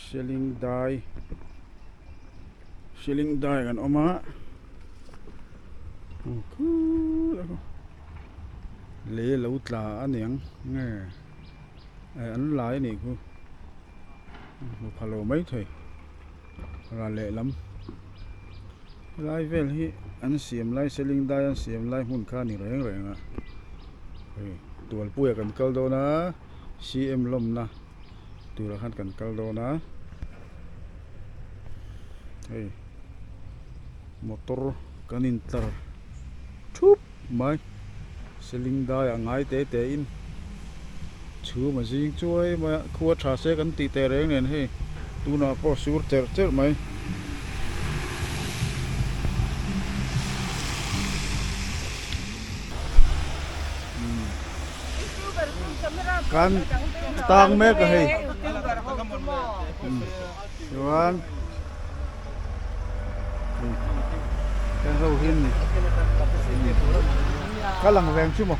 Seling dai Seling dai kan awm a lei a lo tla a niang nge an lai a nih khu hmu pha lo maithei ral lehlam helai vel hi an siam lai seling dai an siam lai hmun kha a ni reng reng a hei tualpuia kan kal dawn a C_M lawmna turah khan kan kal dawn a hei motor kan intlar thup mai seling daiah ngai te te in chhum a zing chuai mai a khua tha se kan tih teh reng nen hei tunah pawh sur cherh cherh mai. Kan tang mek a hei chuan heng ho hi an ni ka lang veng chu maw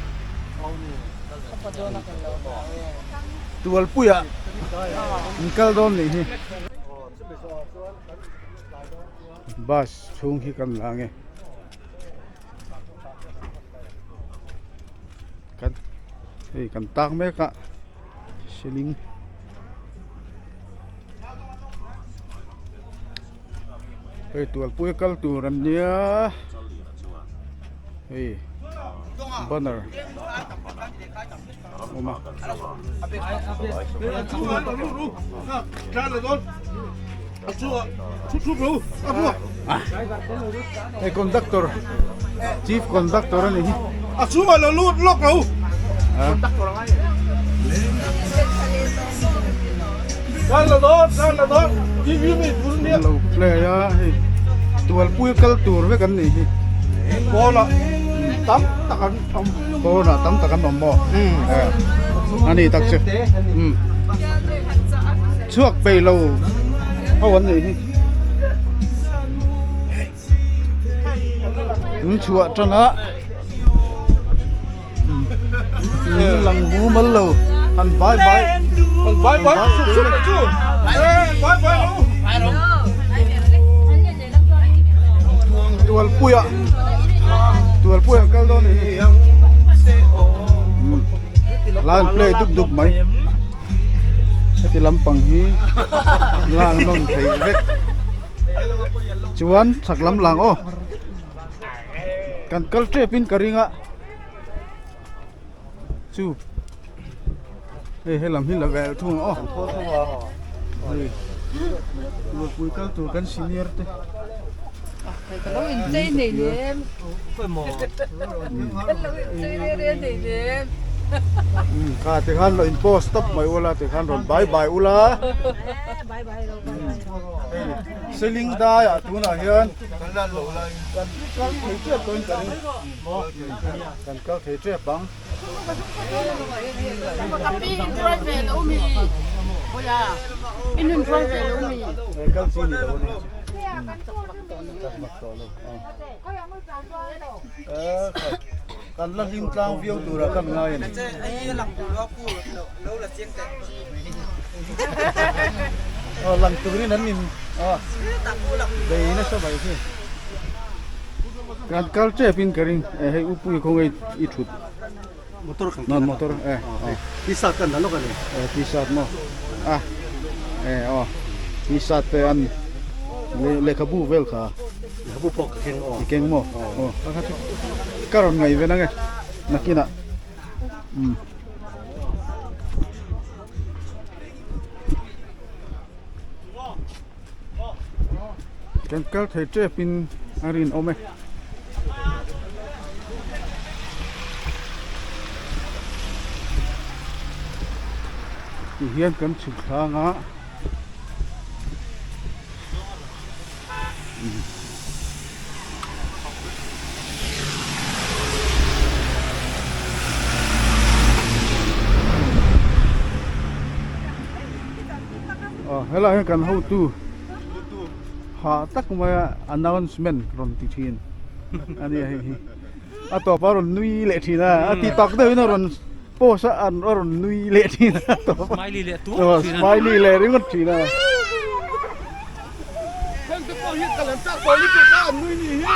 tualpuiah an kal dawn nih hi bus chhung hi kan la ange. Kan hei kan tak mek a ceiling hei tualpui kal tur an nia hei banner awm a. Hei conductor chief conductor a ni hi. A chhungah lo lut lawk lo. Kan la dawn, kan la dawn. TV mi tur nia. Lo play a hei tualpui kal tur vek an nih hi. Pawnah tam tak an awm. Pawnah tam tak an awm maw? A ni tak chu. Chhuak peih lo ho an nih hi. An chhuah tan a in lang mumal lo an bai bai an bai bai chu bai bai lo Tualpuia Tualpuia kal dawn ni hi Lan play dup dup mai Heti lampang hi lan nawn thei vek Chuan chhak lam lang aw Kan kal tep in ka ring a Chu Hei helam hi la vel thung aw Hei Tualpui kal tur kan senior te Ka lo inchei nei lem. Kan lo inchei re re nei lem. Kha ti khan lo in post tawp mai ula ti khan rawn bye bye ula. Bye bye lo bye bye. Seling dai ah tunah hian kan kal thei tep tawhin ka ring. Kan kal thei tep ang. Kal chi ni lo ani kan la hlim tlang viau tura kan ngai ani. Aw lang turin an in bei nasa mai hi. Kan kal tep in ka ring eh hei upui khawnge i thut motor kan non motor eh t-shirt kan la lawk ani eh t-shirt maw a eh aw t-shirt te an lehkhabu vel kha lehkhabu pawh ka keng aw i keng maw aw ka rawn ngaih ven ange nakinah um. Kan kal thei tep in a rinawm e. Ti hian kan chhuk thlang a. Helai hian kan hotu hah tak maia announcement rawn ti thin a nia hei hi a tawp a rawn nui leh thin a a ti tak deuhin a rawn post a a rawn nui leh thin a tawp a smiley leh ringawt thin a. hi ka lam chak tawh lutuk kha an nui ni hi.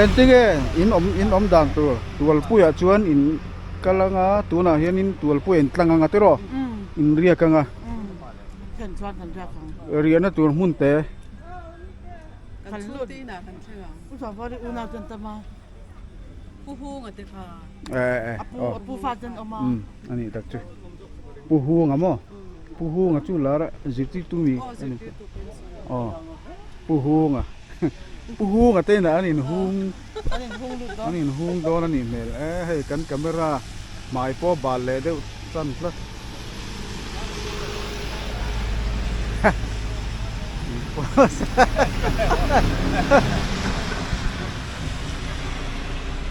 Engtinge in awm in awm dan tur Tualpuiah chuan in kal anga tunah hianin Tualpuiah in tlang anga tiraw in riak anga riahna tur hmun te. A nih tak chu Pu Hunga maw Pu Hunga chu lar a zirtirtu mi a ni aw Pu Hunga Pu Hunga te inah an inhung an inhung dawn a nih hmel e hei kan camera hmai pawh bal leh deuh tan tlat.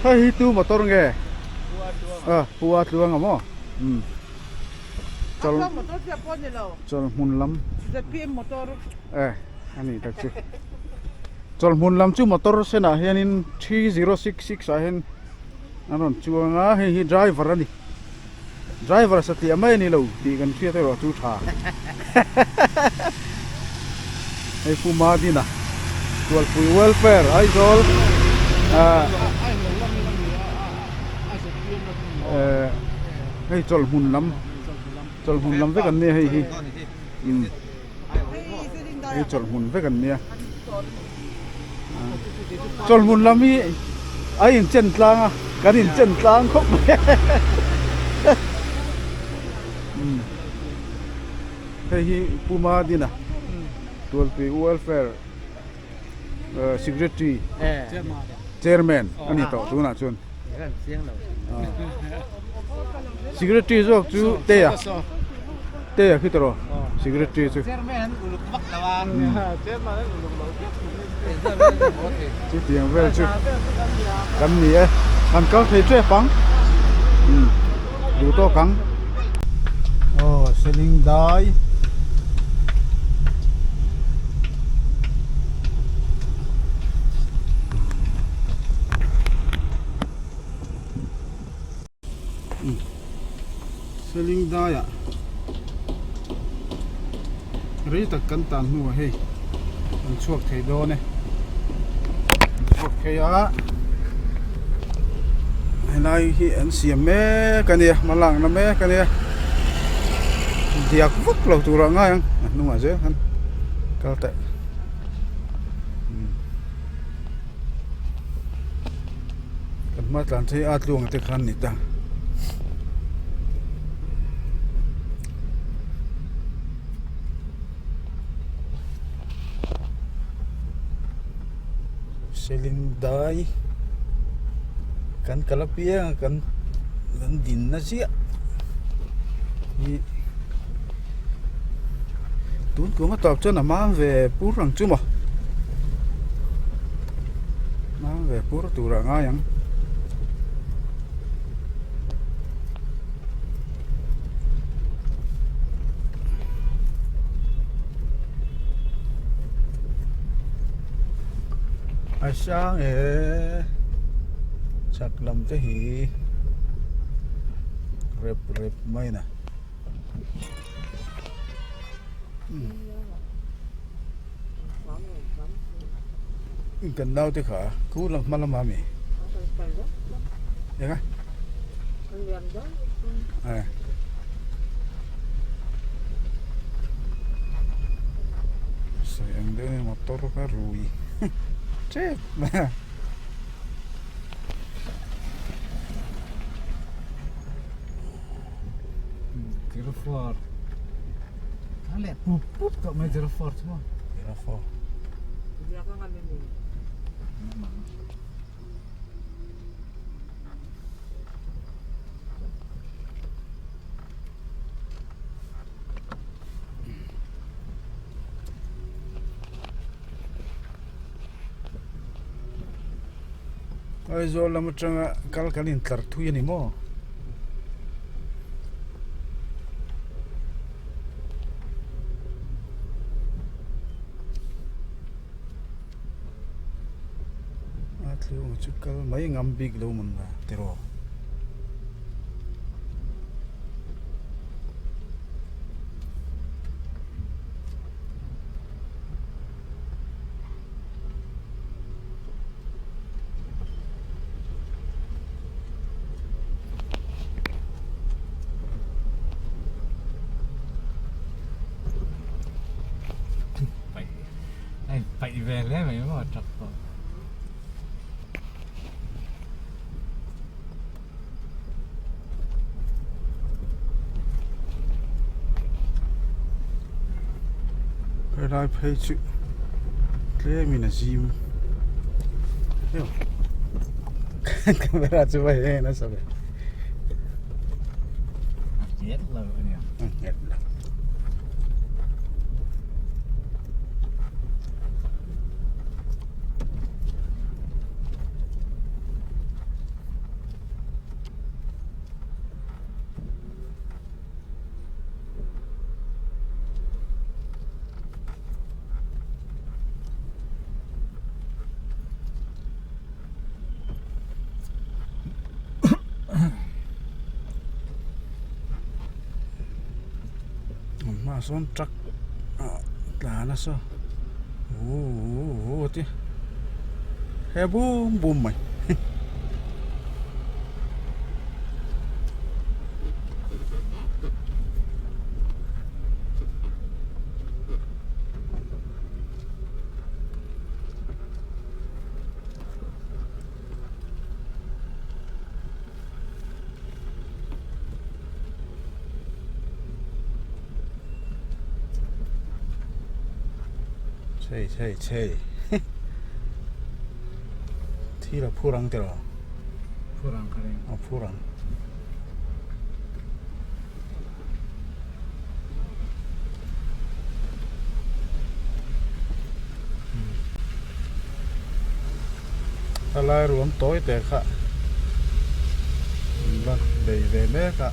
Hei hi tu motor nge? A pu a tluang a maw? Umm. Chawl chawl hmun lam. ZPM motor. E a nih tak chu. Chawl hmun lam chu motor senah hianin 3066 ah hian an rawn chuang a hei hi driver a ni. Driver satliah mai a ni lo tih kan hriat erawh chu tha. Hei Pu Madina Tualpui Welfare Aizawl ah hei chawlhmun lam chawlhmun lam vek an nia hei hi umm hei chawlhmun vek an nia chawlhmun lam hi a inchen tlang a kan inchen tlang khawp mai umm hei hi Pu Madina Tualpui Welfare Secretary Chairman a ni tawh tunah chuan Secretary zawk chu Tea Tea khi tawh Secretary chu chutiang vel chu kan ni e kan kal thei tep ang duh tawk ang aw seling dai. Seling daiah rei tak kan tan hnuah hei an chhuak thei dawn e an chhuak thei a helai hi an siam mek a nia hma lakna mek a nia diak vak lo tur ah ngai ang a hnungah zel khan kal teh. Kan hma tlan phei a tluang te khan ni ta. Seling dai kan kal apiang a kan kan din na chiah hi tun kum a tawp chuan a mam ve pur ang chu maw. Mam ve pur tur a ngai ang. A sang e chhak lam te hi rep rep mai na. Kan naute kha khu lam hma lama mi eng a eh sawi ang deuh in motor kha rui tep mai a. Pup pup tawh mai 04 chu maw. 04. Aizawl lam atanga kal kan intlar thui a ni maw? A thlung chu kal mai ngam bik lo man la tiraw. ve hle mai maw truck pawh. Helai phei chu tlemin a zim heuh camera chu va heng nasa ve a nghet lo a nia a nghet lo. Hmaah sawn truck ah tla nasa uuuuuu te he bum bum mai. Chei chei chei thil a phur ang tiraw? Phur ang ka ring. A phur ang. A lai ruam tawi te kha an la bei ve mek a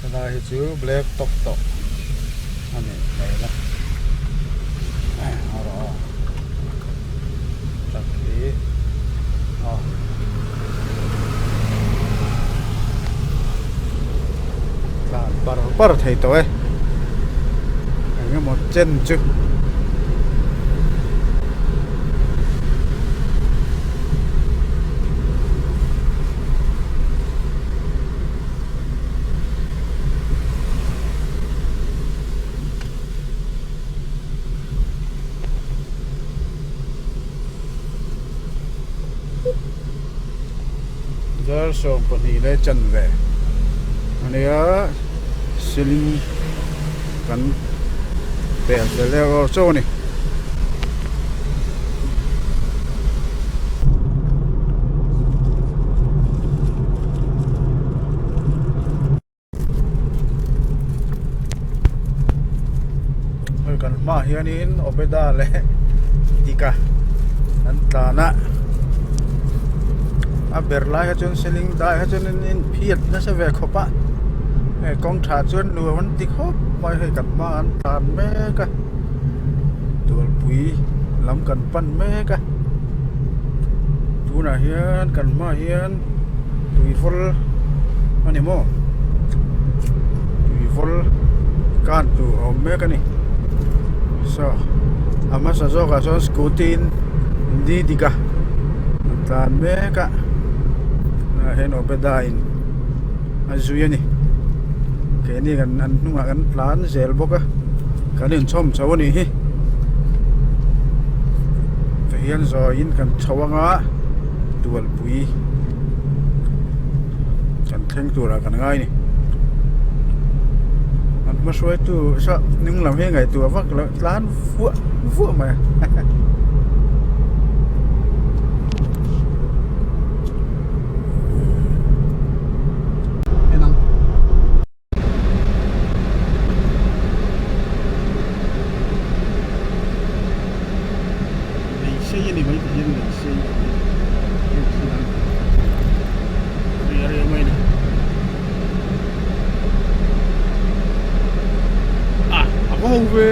helai hi chu black top tawh a nih hmel a a rawh truck hi aw tlan par par thei tawh e eng emaw chen chu. Dar 12 leh chanve a nia ceiling kan pel tel erawh chaw a ni. Hei kan hmaah hianin Obeda leh Dika an tlan a a ber lai kha chuan ceiling dai kha chuan in phiat nasa ve khawp a hei kawng tha chuan nuam an ti khawp mai hei kan hmaah an tlan mek a tualpui lam kan pan mek a tunah hian kan hmaah hian tuivawl a ni maw tuivawl kan tur a awm mek a ni saw a hmasa zawkah sawn scooty in di dik a a tlan mek a ah hian obeda in a zui a ni keini kan an hnungah kan tlan zel bawk a kan inchhawm chho a nih hi tihian zawiin kan chho anga tualpui kan thleng turah kan ngai a ni an hma hruaitu saw hnung lam hi ngaihtuah vak loh tlan vuah vuah mai a. Lei sei a ni mai tih hian lei sei hei khian ria ria mai a ni ah a va ho ve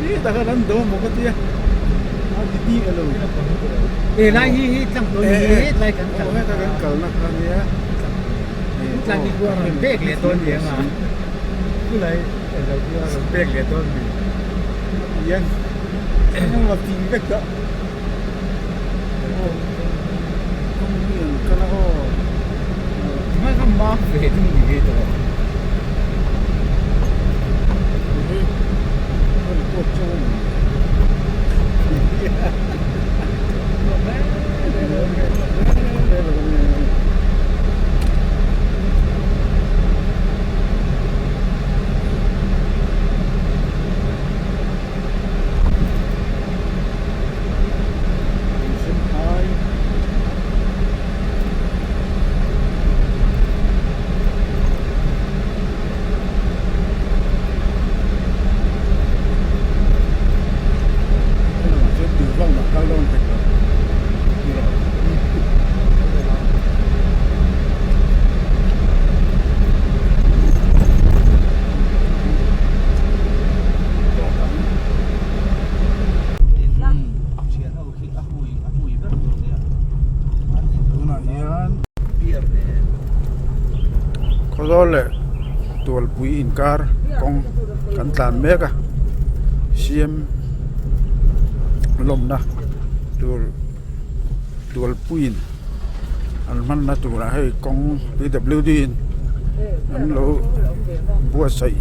he takah an do maw ka tia a ti bik a lo e lai hi hi tlang dawn ni he tlai kan kal heta kan kalna kha nia tlai ni kua rawn pek leh dawn ni anga chulai lo kua rawn pek leh dawn ni hian a ping vek ta kawng hi an kal a aw tingai kha mam ve ding ni ngei tawh. Khawzawl leh Tualpui inkar kawng kan tlan mek a siam lawmna tur Tualpuiin an hmanna turah hei kawng P W D in an lo buatsaih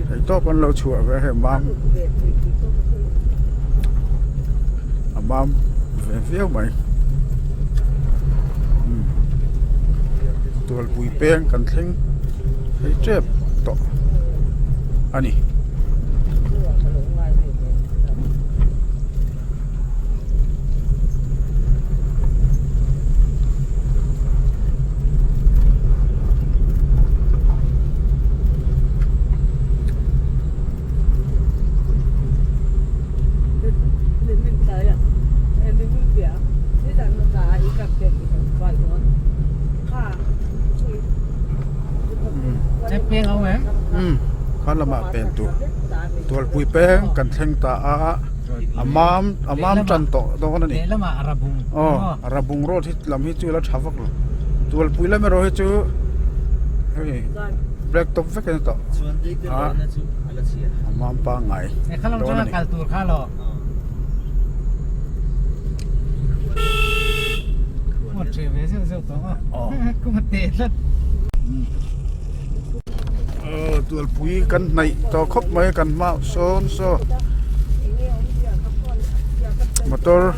theih tawp an lo chhuah ve a hei mam a mam ve viau mai Tualpui peng kan thleng phei tep tawh a ni. Kha lamah pen tur Tualpui peng kan thleng ta a a mam a mam tan tawh dawn a ni aw Rabung road hi lam hi chu la tha vak lo Tualpui lam erawh hi chu hei black top vek a ni tawh a a mam pangngai dawn a ni. Aw Tualpui kan hnaih tawh khawp mai kan hmaah sawn saw motor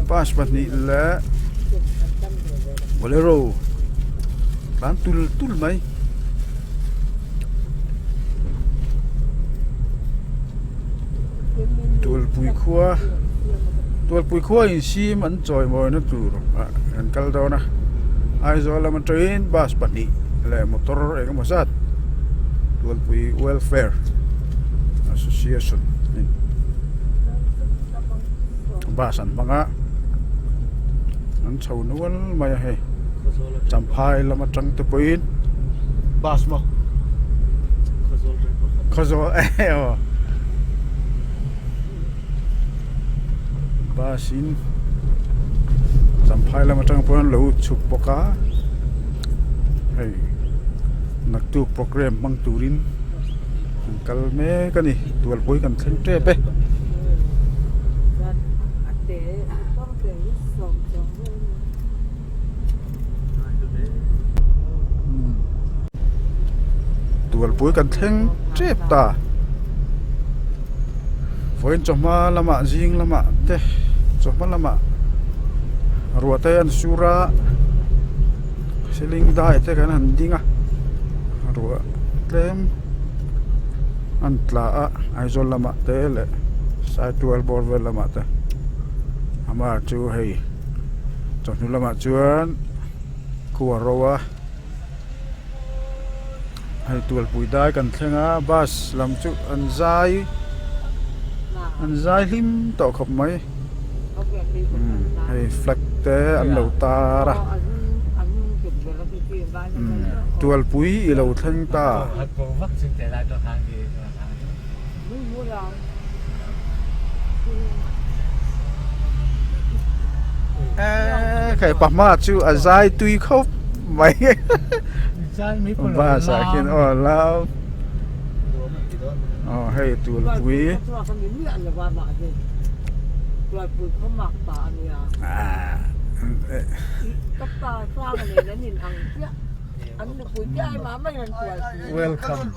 bus pahnih leh bolero tlan tul tul mai. Tualpui khua Tualpui khua in sim an chawi mawina tur ah an kal dawn a Aizawl lama train bus pahnih leh motor eng emaw zat Tualpui welfare association bus an hmang a an chho nual mai a hei Champhai lam atang te pawhin bus maw Khawzawl aw bus in Champhai lam atang pawhin an lo chhuk bawk a hei naktuk programme hmang turin an kal mek a ni Tualpui kan thleng tep e. Tualpui kan thleng tep ta vawiin chawhma lamah zing lamah te chawhma lamah ruah te an sur a ceiling dai te kan han ding a ruah tlem an tla a Aizawl lamah te leh Saitual bawr vel lamah te amah chu hei chawhnu lamah chuan khua ro a hei tualpui dai kan thleng a bus lam chu an zai an zai hlim tawh khawp mai hei flag te an lo tar a tualpui i lo thleng ta. Eee khai pahma chu a zai tui khawp mai bus ah khian aw lam aw hei tulpui welcome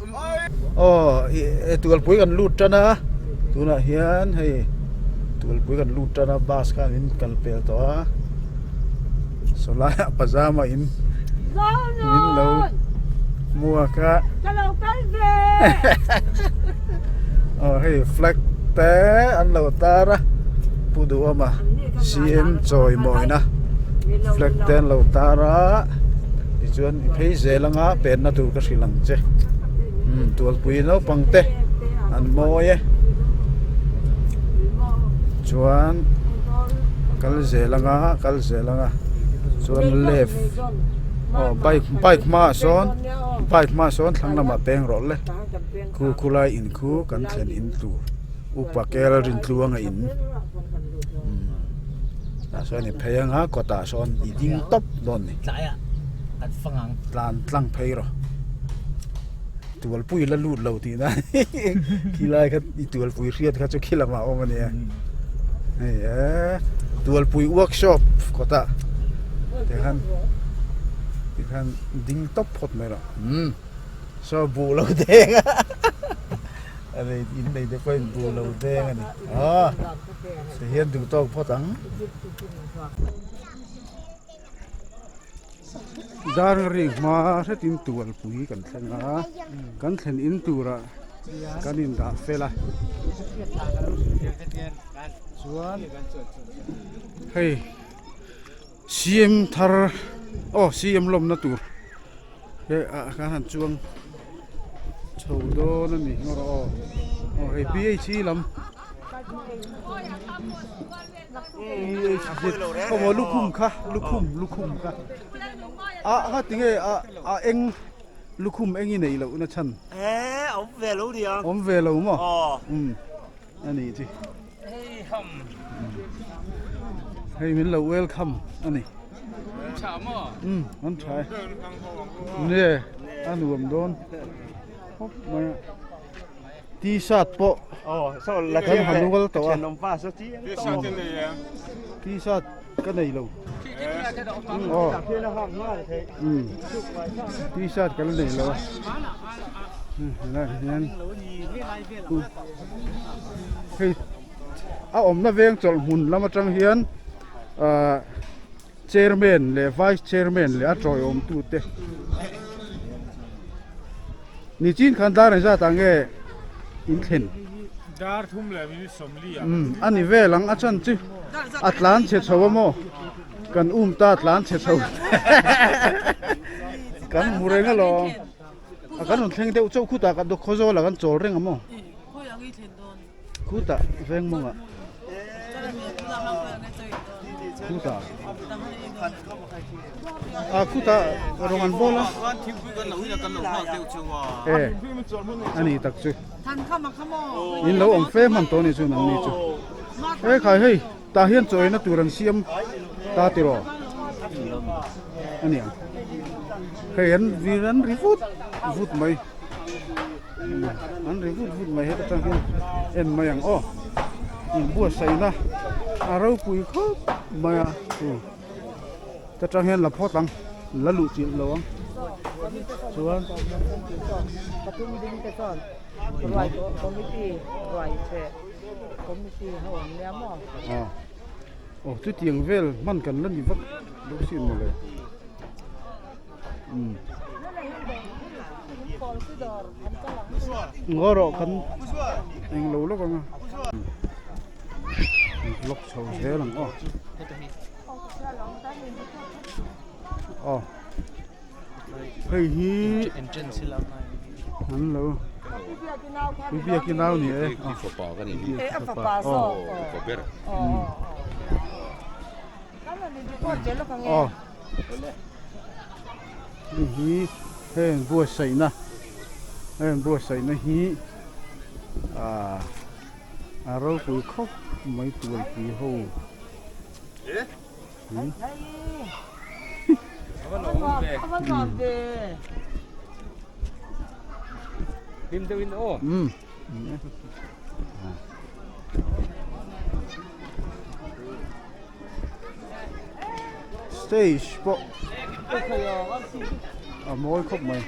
aw ih tualpui kan lut tan a tunah hian hei tualpui kan lut tan a bus khan in kal pel tawh a sawlaiah pajama in min lo hmuak a aw hei flag te an lo tar a Pu Duhawma C M chawimawina flag te an lo tar a. Tichuan i phei zel anga penna tur ka hrilh ang che umm tualpui naupang te an mawi e chuan kal zel anga kal zel anga chuan left aw bike bike hmaah sawn bike hmaah sawn thlang lamah peng rawh le khu khulai in khu kan thlen in tur upa kel rintluanga in umm tah sawn i phei anga kawtah sawn i ding tawp dawn a ni. Tlan tlang phei rawh. Tualpui la lut lo tih na khilai kha i tualpui hriat kha chu khi lamah a awm a nia. Hei e tualpui workshop kawtah tikhan tikhan ding tawp phawt mai rawh. Umm saw buh lo deng a a nei in nei te pawhin buh lo deng a ni. Aw tihian duhtawk phawt ang. Dar ri hma hretin tualpui kan thleng a kan thlen in turah kan indah fel a chuan hei CM thar aw CM lawmna tur he ah khan han chuang chho dawn a ni ngawr aw aw hei PHE lam. Khaw lukhum kha lukhum lukhum kha a kha tinge a a eng lukhum eng i neih loh na chhan e awm ve lo nia awm ve lo maw um ani chi hei min lo welcome ani tha maw um an tha e ne a nuam dawn khawp mai a. T-shirt pawh kan ha nual tawh a T-shirt ka nei lo aw T-shirt ka la nei lo a helaiah hian hei a awmna veng chawlh hmun lam atang hian ahh chairman leh vice chairman leh a tawiawm tute Nichin khan dar engzat ah nge in thlen? Dar thum leh minute sawmli ah. Umm a ni vel ang a chan chu a tlan chhe chho a maw? Kan um ta tlan chhe chho kan hmu reng alawm. A kan rawn thleng deuh chauh khutah kan khawzawl ah kan chawl reng a maw? Khutah veng mawngah khutah ah khutah rawng an bawl a e a ni tak chu in lo awm fe hman tawh a ni chuan an ni chu e khai hei tah hian chaw eina tur an siam ta tiraw a ni ang hei an vir an ri vut vut mai. An ri vut vut mai heta tang hian en mai ang aw inbuatsaihna a ropui khawp mai a ta tang hian la phawt ang la luh chilh lo ang chuan aw chutiang vel hman kan la ni vak bawk sin mawle. Ngaw rawh kan eng lo lawk ang a vlog chho zel ang aw aw hei hi an lo pu biak i nau ni e aw aw. Hei hi heng buatsaihna heng buatsaihna hi ahh a ropui khawp mai tualpui ho umm. Stage pawh a mawi khawp mai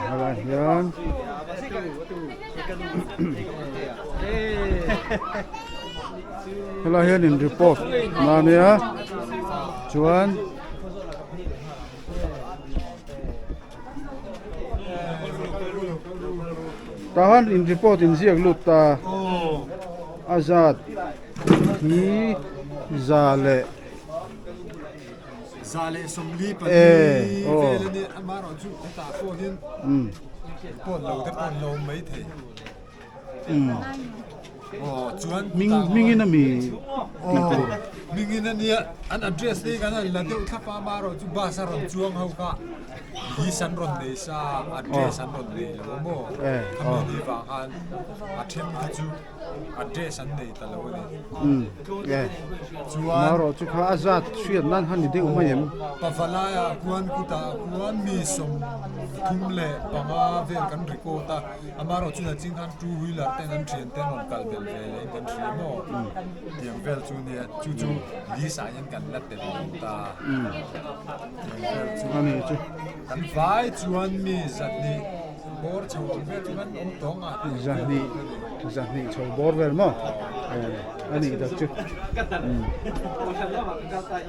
helai hian helai hian in report na ania chuan tahan in report in ziak lut ta a zat. Hi za leh Za leh sawmli pali vel a ni amaherawhchu hetah pawh hian pawn lo te pawn lo mai thei aw chuan hming hmingin a mi tih tur. Hmingin a nia, an address te hi kan han la deuh thlap a, amaherawh chu bus a rawn chuang ho kha list an rawn nei sa a, address an rawn nei lo a maw? Khami ni vang khan a then kha chu address an nei ta lo a ni. Chuan. Amaherawh chu kha a zat hriat nan khan ni deuh mai em? Pavalaiah khuan kutah khuan mi 35 vel kan record a. Amaherawh chu nachin khan two wheeler ten an thian te an rawn kal bel ve leh in kan hria maw? Tiang vel chu nia chu chu list ah hian kan la tel lo ta. Tiang vel chu ani chu kan vai chuan mi zahnih bawr chho ang vel chu kan awm tawng a. Zahnih zahnih chho bawr vel maw? Ani tak chu.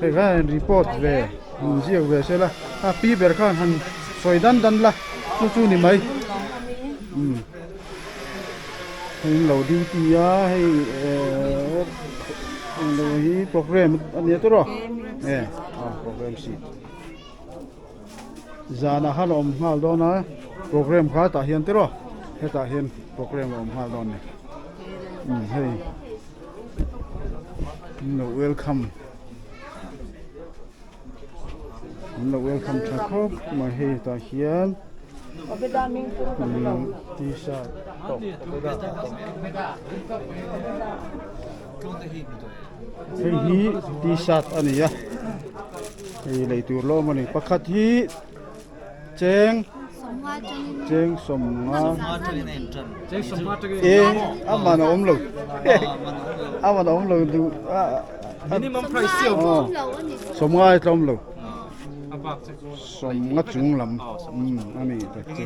Hei khan report ve han ziak ve se la a pi ber khan han sawi dan dan la chu chu ni mai umm hei an lo duty a hei ehh englo hi program a nia tawh rawh e aw program seat zanah khan a awm nghal dawn a program kha tah hian tawh rawh hetah hian program a awm nghal dawn a ni umm hei. An lo welcome an lo welcome tha khawp mai hei tah hian t-shirt hei hi t-shirt a ni a hei lei tur lawm a ni pakhat hi Cheng cheng sawmnga e a man a awm lo a man a awm lo duh minimum price chiah sawmnga ai tlawm lo sawmnga chung lam a ni tak chu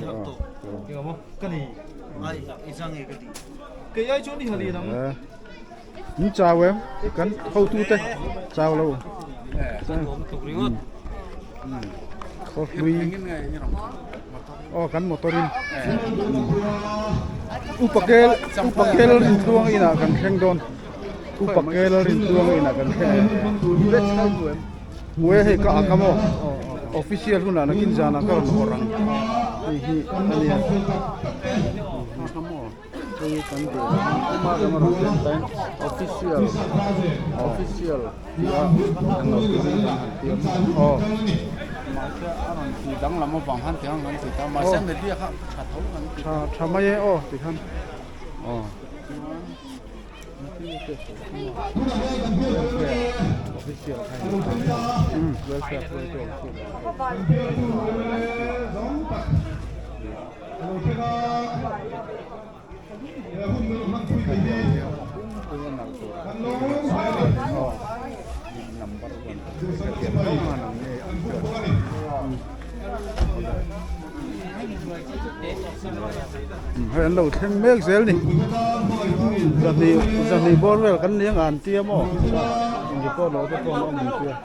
a chau em kan hotute chau lo. Khawhlui aw kan motor in upa kel upa kel rin tluang inah kan thleng dawn upa kel rin tluang inah kan thleng hmu e hei ka ak a maw official hunah nakin zanah ka rawn awrh ang hei hi ania. Hei kan duh ema ram a rawn thlen tain official official tih a an lo ti hi kan han ti a aw mahse a rawn ti danglam avang khan ti ang kan ti ta mahse media kha tha tho kan ti tha tha mai e aw ti khan aw official kha welfare hruaitu official Hei an lo thleng mek zel ni zahnih zahnih bawr vel kan ni ang an tia maw in report loh te pawh an awm ang tia.